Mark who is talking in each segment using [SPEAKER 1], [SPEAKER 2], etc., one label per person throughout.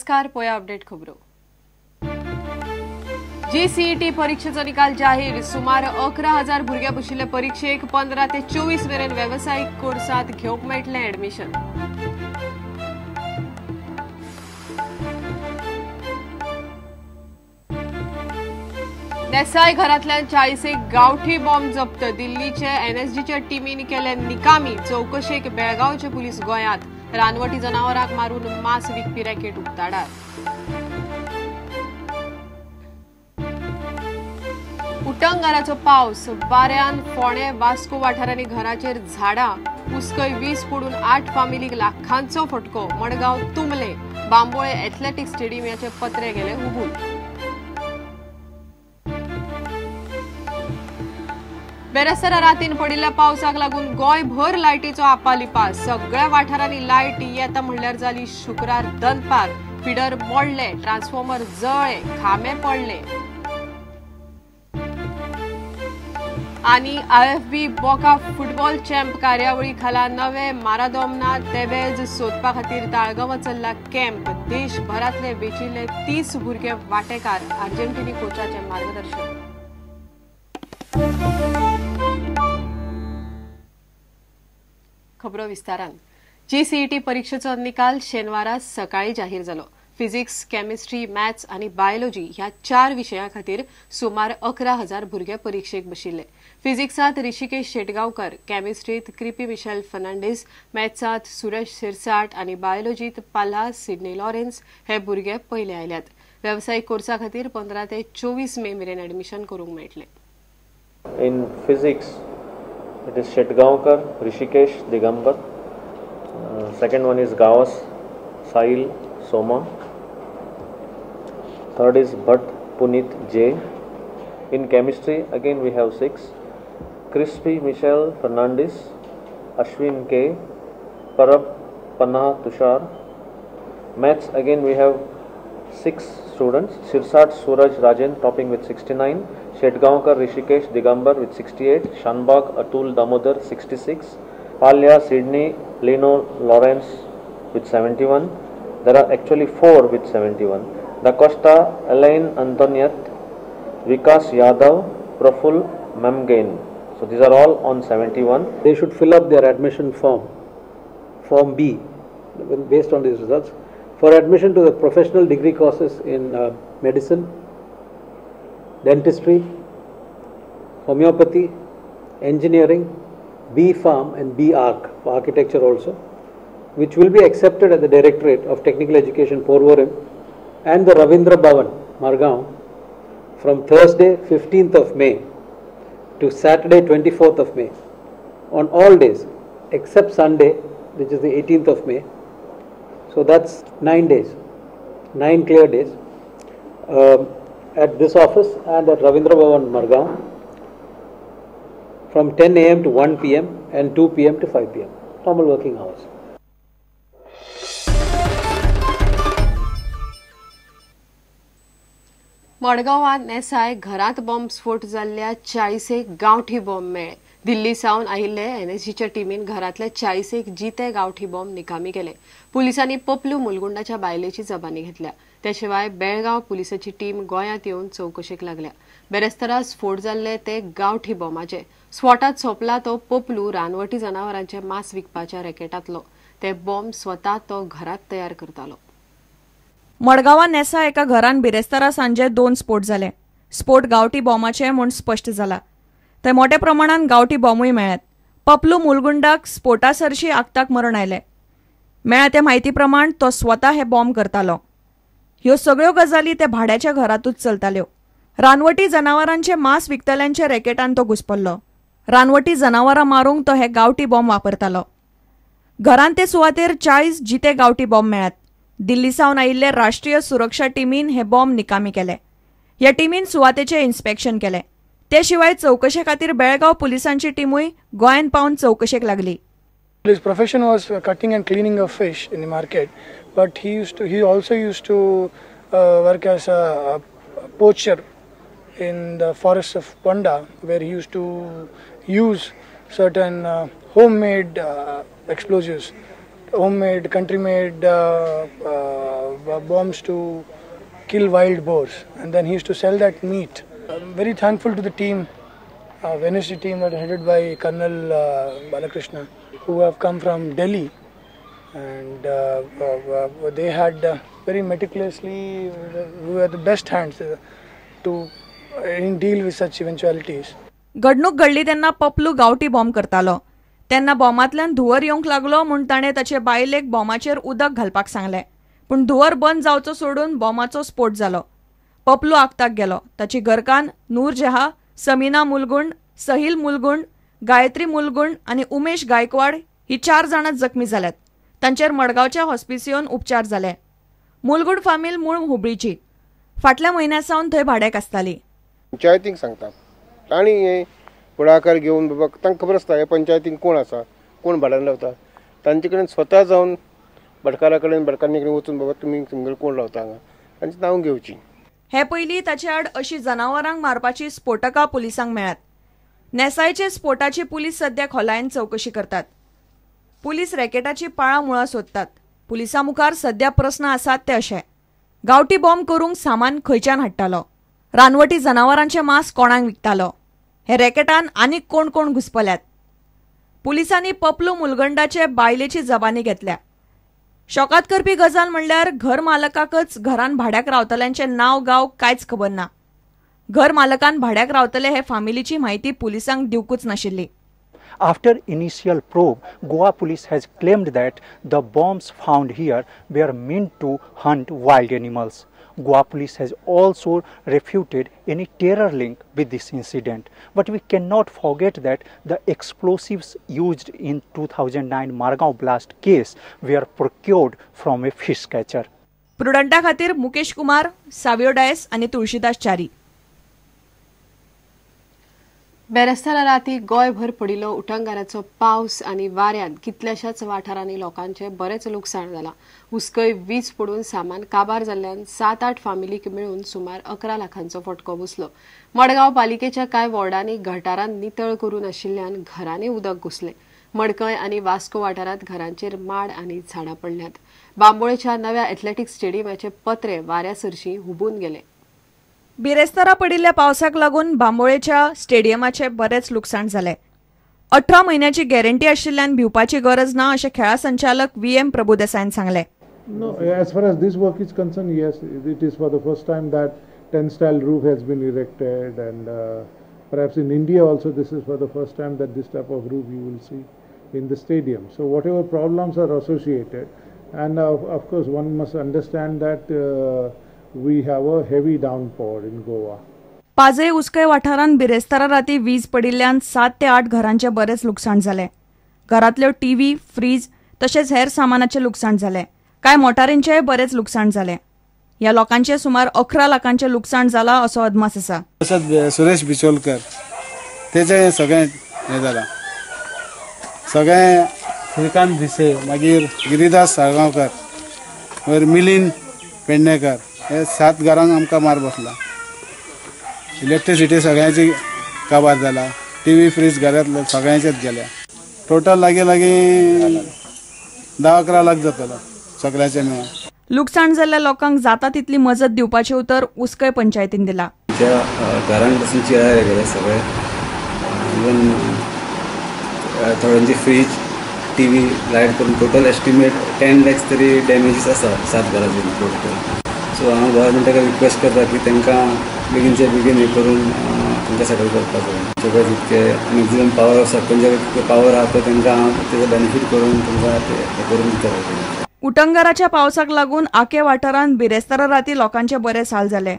[SPEAKER 1] नमस्कार, पोया अपडेट खबरो। जीसीईटी परीक्षेचो निकाल जाहीर। सुमार 11,000 भुरगे बशिल्ले परीक्षेक 15 ते 24 मेरेन वेवसायीक कोर्सात घेवंक मेळटलें एडमिशन। देसाय घरांतल्यान 40 गांवठी बॉम्ब जप्त। दिल्लीचे एनएसजीच्या टिमीन केले निकामी। चवकशेक बेळगांवचे पुलीस गोंयांत। रानवटी जनावरांक मारून मांस विकपी रॅकेट उक्ताडार। उटंगाराचो पावस, वाऱ्यान फोंडें वास्को वाठारांनी घराचेर झाडां, उसकय वीज पडून 8 फामिलीक लाखांचो फटको। मडगांव तुंबले बांबोळे एथलेटिक स्टेडियमाचे पत्रे गेले हुबून। बेरेस्तारा रातीन पडिल्ल्या पावसाक लागून गोंयभर लायटीचो आपालिपा। सगळ्या वाठारांनी लायट येता म्हणल्यार जाली शुक्रार दनपार। फिडर मोडले, ट्रान्सफॉर्मर जळ्ळे, खांबे पडले आनी आयएफबी बोका फुटबॉल चॅम्प कार्यावळी खाला नवे मारादोमना तेवेज सोदपा खातीर ताळगांवां चल्ला कॅम्प। देशभरांतले वेंचिल्ले 30 भुरगे वांटेकार। आर्जेंटिनी कोचाचें मार्गदर्शन। खबरो विस्तारान। जीसीईटी परीक्षेचो निकाल शेनवारा सकाळी जाहीर जालो। फिजिक्स, केमिस्ट्री, मॅथ्स आनी बायोलॉजी ह्या 4 विशयां खातीर सुमार 11,000 भुरगे परीक्षेक बशिल्ले। फिजिक्सांत ऋषिकेश शेटगांवकर, केमिस्ट्रीत क्रिपी मिशेल फर्नांडीस, मॅथ्सांत सुरेश सिरसाट आनी बायोलॉजीत पाल्हा सिडनी लॉरेन्स हे भुरगे पयले आयल्यात। वेवसायीक कोर्सा खातीर 15 ते 24 मे मेरेन एडमिशन करूंक मेळटलें।
[SPEAKER 2] In physics, it is Shetgaonkar, Rishikesh, Digambar. Second one is Gawas, Sahil, Soma. Third is Bhatt, Punit, J. In chemistry, again we have 6. Crispy, Michelle, Fernandez, Ashwin K, Parab, Panah, Tushar. Maths, again we have 6 students. Sirsat, Suraj, Rajan topping with 69. Shetgaonkar, Rishikesh, Digambar with 68. Shanbag, Atul, Damodar 66. Palya, Sydney, Lino, Lawrence with 71. There are actually 4 with 71. Dacosta, Elaine, Antoniet, Vikas Yadav, Praful, Mamgain. So these are all on 71.
[SPEAKER 3] They should fill up their admission form, Form B, based on these results, for admission to the professional degree courses in medicine, dentistry, homeopathy, engineering, B Pharm and B Arch for architecture also, which will be accepted at the Directorate of Technical Education Porvorim and the Ravindra Bhavan, Margaon, from Thursday 15th of May to Saturday 24th of May, on all days except Sunday, which is the 18th of May. So that's 9 days, 9 clear days, at this office and at Ravindra Bhavan, Margaon, from 10 a.m. to 1 p.m. and 2 p.m. to 5 p.m., normal working hours.
[SPEAKER 1] मडगांवांत नेसाय घरांत bomb स्फोट जाल्ल्या 40 गांवठी bomb मेळ्ळे। दिल्ली सावन आयिल्ले एनएसजीच्या टिमीन घरांतले 40 जिते गांवठी बॉम्ब निकामी केले। पुलिसांनी पपलू मुलगुंडाच्या बायलेची जबानी घेतल्या। त्या शिवाय बेळगांव पुलिसाची टीम गोंयांत येवन चवकशेक लागल्या। बेरेस्तारा स्फोट जाल्ले ते गांवठी बॉम्बाचे। स्फोटांत सोंपला तो पपलू रानवटी जनावरांचे मांस विकपाच्या रॅकेटांतलो। ते बॉम्ब स्वता तो घरांत तयार करतालो।
[SPEAKER 4] मडगांवां नेसा एका घरान बिरेस्तारा सांजे 2 स्फोट जाले। स्फोट गांवठी बॉम्बाचे म्हूण स्पश्ट जाला। थंय मोठ्या प्रमाणान गांवठी बॉम्बूय मेळ्ळ्यात। पपलू मुलगुंडाक स्फोटा सरशी आक्ताक मरण आयलें। मेळ्ळ्या ते म्हायती प्रमाण तो स्वता हे बॉम्ब करतालो। ह्यो सगळ्यो गजाली ते भाड्याच्या घरांतूच चलताल्यो। रानवटी जनावरांचे मांस विकतल्यांच्या रॅकेटान तो घुसपल्लो। रानवटी जनावरां मारूंक तो हे गांवठी बॉम्ब वापरतालो। घरांत ते सुवातेर 40 जिते गांवठी बॉम्ब मेळ्ळ्यात। दिल्ली सावन आयिल्ले राष्ट्रीय सुरक्षा टिमीन हे बॉम्ब निकामी केले। ह्या टिमीन सुवातेचें इन्स्पेक्शन केलें। ते शिवाय चवकशे खातीर बेळगांव पुलिसांची टिमूय गोंयांत पावन चवकशेक लागली।
[SPEAKER 5] His profession was cutting and cleaning of fish in the market, but he also used to work as a poacher in the forests of Ponda, where he used to use certain homemade explosives, homemade, country-made bombs to kill wild boars, and then he used to sell that meat. I'm very thankful to the team, NSG team that headed by Colonel Balakrishna, who have come from Delhi, and they had very meticulously, we were the best hands to deal with such eventualities.
[SPEAKER 4] घडणूक घडली तेन्ना पपलू गांवठी bomb करतालो. तेन्ना बॉम्बांतल्यान धुंवर येवंक लागलो म्हूण ताणें ताचे बायलेक बॉम्बाचेर उदक घालपाक सांगलें, पूण धुंवर बंद जावचो सोडून बॉम्बाचो स्फोट जालो. पपलू आगताक गेलो. ताची घरकान्न नूरजहा, समीना मुलगुंड, सहील मुलगुंड, गायत्री मुलगुंड आनी उमेश गायकवाड ही 4 जाणां जखमी जाल्यात. तांचेर मडगांवच्या हॉस्पिसियोन उपचार जाले. मुलगुंड फामील मूळ हुबळीची. फाटल्या म्हयन्या सावन थंय भाड्याक आसताली.
[SPEAKER 6] पंचायतीक सांगता तांणी हे फुडाकार घेवन बाबा तांकां खबर आसता हे पंचायतीक कोण आसा, कोण भाड्यान रावता, तांचे कडेन स्वता जावन भाटकारा कडेन भाटकान्नी कडेन वचून बाबा तुमी तुमगेर कोण रावता हांगा तांचें नांव घेवची.
[SPEAKER 4] हे पयलीं ताचे आड अशी जनावरांक मारपाची स्फोटकां पुलिसांक मेळ्ळ्यात. नेसायचे स्फोटाची पुलीस सध्या खोलायेन चवकशी करतात. पुलीस रॅकेटाची पाळां मुळां सोदतात. पुलिसां मुखार सध्या प्रस्न आसात ते अशे: गांवठी बॉम्ब करूंक सामान खंयच्यान हाडटालो? रानवटी जनावरांचे मांस कोणाक विकतालो? हे रॅकेटान आनीक कोण कोण घुसपल्यात? पुलिसांनी पपलू मुलगंडाचे बायलेची जबानी घेतल्या. शॉकात करपी गजाल म्हणल्यार घर मालकाकच घरान भाड्याक रावतल्यांचें नांव गांव कांयच खबर ना. घर मालकान भाड्याक रावतले हे फामिलीची म्हायती पुलिसांक दिवकूच नाशिल्ली.
[SPEAKER 7] After initial probe, Goa police has claimed that the bombs found here were meant to hunt wild animals. Goa police has also refuted any terror link with this incident. But we cannot forget that the explosives used in 2009 Margao blast case were procured from a fish catcher.
[SPEAKER 4] प्रुडंटा खातीर मुकेश कुमार, सावियो डायस आनी तुळशीदास च्यारी.
[SPEAKER 1] बेरेस्तारा राती गोंयभर पडिल्लो उटंगाराचो पावस आनी वाऱ्यान कितल्याशाच वाठारांनी लोकांचें बरेंच लुकसाण जालां. हुस्कय वीज पडून सामान काबार जाल्ल्यान 7-8 फामिलीक मेळून सुमार 11 लाखांचो फटको बसलो. मडगांव पालिकेच्या कांय वॉर्डांनी गटारां नितळ करूं नाशिल्ल्यान घरांनी उदक घुसलें. मडकय आनी वास्को वाठारांत घरांचेर माड आनी झाडां पडल्यांत. बांबोळेच्या नव्या एथलेटिक्स स्टेडियमाचे पत्रे वाऱ्या सरशीं हुबून गेले.
[SPEAKER 4] बिरेस्तारा पडिल्ल्या पावसाक लागून बांबोळेच्या स्टेडियमाचे बरेंच लुकसाण जालें. 18 म्हयन्याची गॅरंटी आशिल्ल्यान भिवपाची गरज ना अशें खेळा संचालक व्ही एम प्रभुदेसायन सांगलें.
[SPEAKER 8] No, as far as this work is concerned, yes, it is for the first time that tensile roof has been erected, and perhaps in India also this is for the first time that this type of roof you will see in the stadium. So whatever problems are associated, and of course one must understand that we have a heavy downpour in Goa.
[SPEAKER 4] पाजय उसकय वाठारांत बिरेस्तारा राती वीज पडिल्ल्यान 7 ते 8 घरांचें बरेंच लुकसाण जालें. घरांतल्यो टीव्ही, फ्रीज तशेंच हेर सामानाचें लुकसाण जालें. कांय मोटारींचेंय बरेंच लुकसाण जालें. ह्या लोकांचें सुमार 11 लाखांचें लुकसाण जालां असो अदमास आसा.
[SPEAKER 9] सुरेश बिचोलकर तेचें सगळें हें जालां, सगळें श्रीकांत भिसे, मागीर गिरीदास साळगांवकर, मागीर मिलिंद पेडणेकर, हे 7 घरांक आमकां मार बसला. इलेक्ट्रिसिटी सगळ्यांची काबार जाला, टीव्ही फ्रीज घरांतले सगळ्यांचेच गेल्या. टोटल लागीं लागीं 10-11 लाख जातलो सगळ्यांचे मेळून.
[SPEAKER 4] लुकसाण जाल्ल्या लोकांक जाता तितली मजत दिवपाचें उतर उसकय पंचायतीन दिला.
[SPEAKER 10] घरांत पसून चिराय गेले सगळे, इवन थोड्यांची फ्रीज, टीव्ही, लायट करून टोटल एस्टिमेट 10 लॅक्स तरी डॅमेजीस आसा 7 घरांचे इन्क्लूड करून. सो हांव गव्हर्मेंटाक रिक्वेस्ट करता की तांकां बेगीनचे बेगीन हें करून तांकां सेटल करपाक जाय. सगळे जितके मॅक्झिमम पावर सरपंचा जितके पावर आहा तो तांकां हांव तेजो बेनिफीट करून तांकां ते करून दिता.
[SPEAKER 4] उटंगाराच्या पावसाक लागून आके वाठारांत बिरेस्तारा राती लोकांचे बरेच हाल जाले.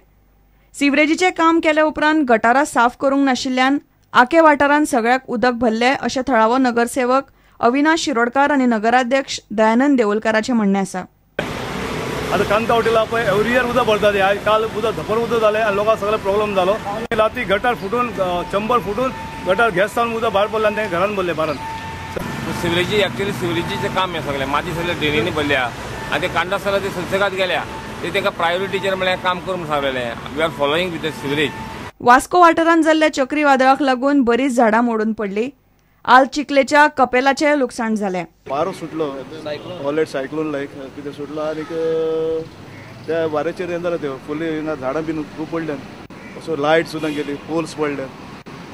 [SPEAKER 4] सिवरेजीचें काम केले उपरांत गटारां साफ करूंक नाशिल्ल्यान आके वाठारांत सगळ्याक उदक भरलें अशें थळावो नगरसेवक अविनाश शिरोडकार आनी नगराध्यक्ष दयानंद देवलकाराचें म्हणणें आसा.
[SPEAKER 11] आतां कांतावटीला पळय एवरी इयर उदक भरता, आयज काल उदक धपर उदक जालें आनी लोकांक सगळें प्रॉब्लम जालो. राती गटार फुटून, चंबर फुटून गटार गॅस जावन उदक भायर पडलें आनी तें घरान भरलें बारान.
[SPEAKER 12] सिवरेजी एक्चुअली सिवरेजीचें काम हें सगळें, माती सगळें ड्रेनींनी भरल्या आनी ते कांडा सगळें ते सुसेगाद गेल्या, ते तांकां प्रायोरिटीचेर म्हळ्यार काम करूंक सांगलेलें. We are following with the sewerage.
[SPEAKER 4] Vasco वाठारांत जाल्ल्या चक्रीवादळाक लागून बरीच झाडां मोडून पडली. आल चिखलेच्या कपेलाचें लुकसाण जालें.
[SPEAKER 13] वारो सुटलो, हॉलेट सायक्लोन लायक कितें सुटलो आनीक त्या वाऱ्याचेर हें जालें तें फुल्ली हिंगा झाडां बीन खूब पडल्यान, असो लायट सुद्दां गेली, पोल्स पडले,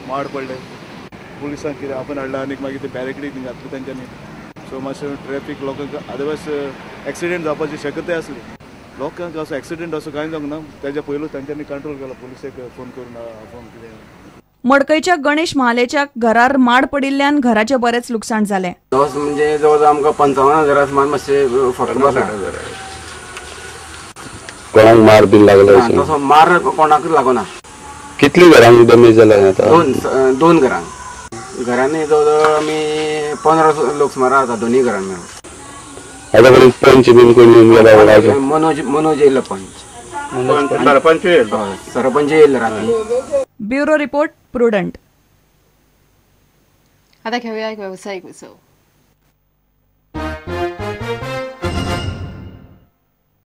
[SPEAKER 13] माड पडले. पुलिसांक कितें आपण हाडला आनी मागीर ते बॅरिकेडींग घातले तेंच्यांनी. सो मातशें ट्रॅफीक लोकांक अदरवायज एक्सिडेंट जावपाची शक्यताय आसली. लोकांक असो एक्सिडेंट असो कांय जावंक ना, तेज्या पयलूच तेंच्यांनी कंट्रोल केलो पुलिसेक फोन करून फोन कितें.
[SPEAKER 4] मडकयच्या गणेश महालेच्या घरार माड पडिल्ल्यान घराचें बरेंच लुकसाण जालें.
[SPEAKER 14] लॉस म्हणजे जवळ आमकां 55,000 सुमार मातशें फरक बसला.
[SPEAKER 15] कोणाक मार बीन लागलो?
[SPEAKER 14] तसो मार कोणाकच लागना.
[SPEAKER 15] कितली घरांक डॅमेज जाला आतां?
[SPEAKER 14] दोन घरांक. घरांनी जवळ जवळ आमी 15 लोक सुमार आसा दोनूय घरांनी मेळून.
[SPEAKER 15] आतां पर्यंत पंच बीन कोण येवन गेला?
[SPEAKER 14] मनोज येयलो, पंच सरपंच येयलो, सरपंच येयलो राती.
[SPEAKER 4] Bureau report, Prudent.
[SPEAKER 1] आता घेऊया एक व्यावसायिक विसव.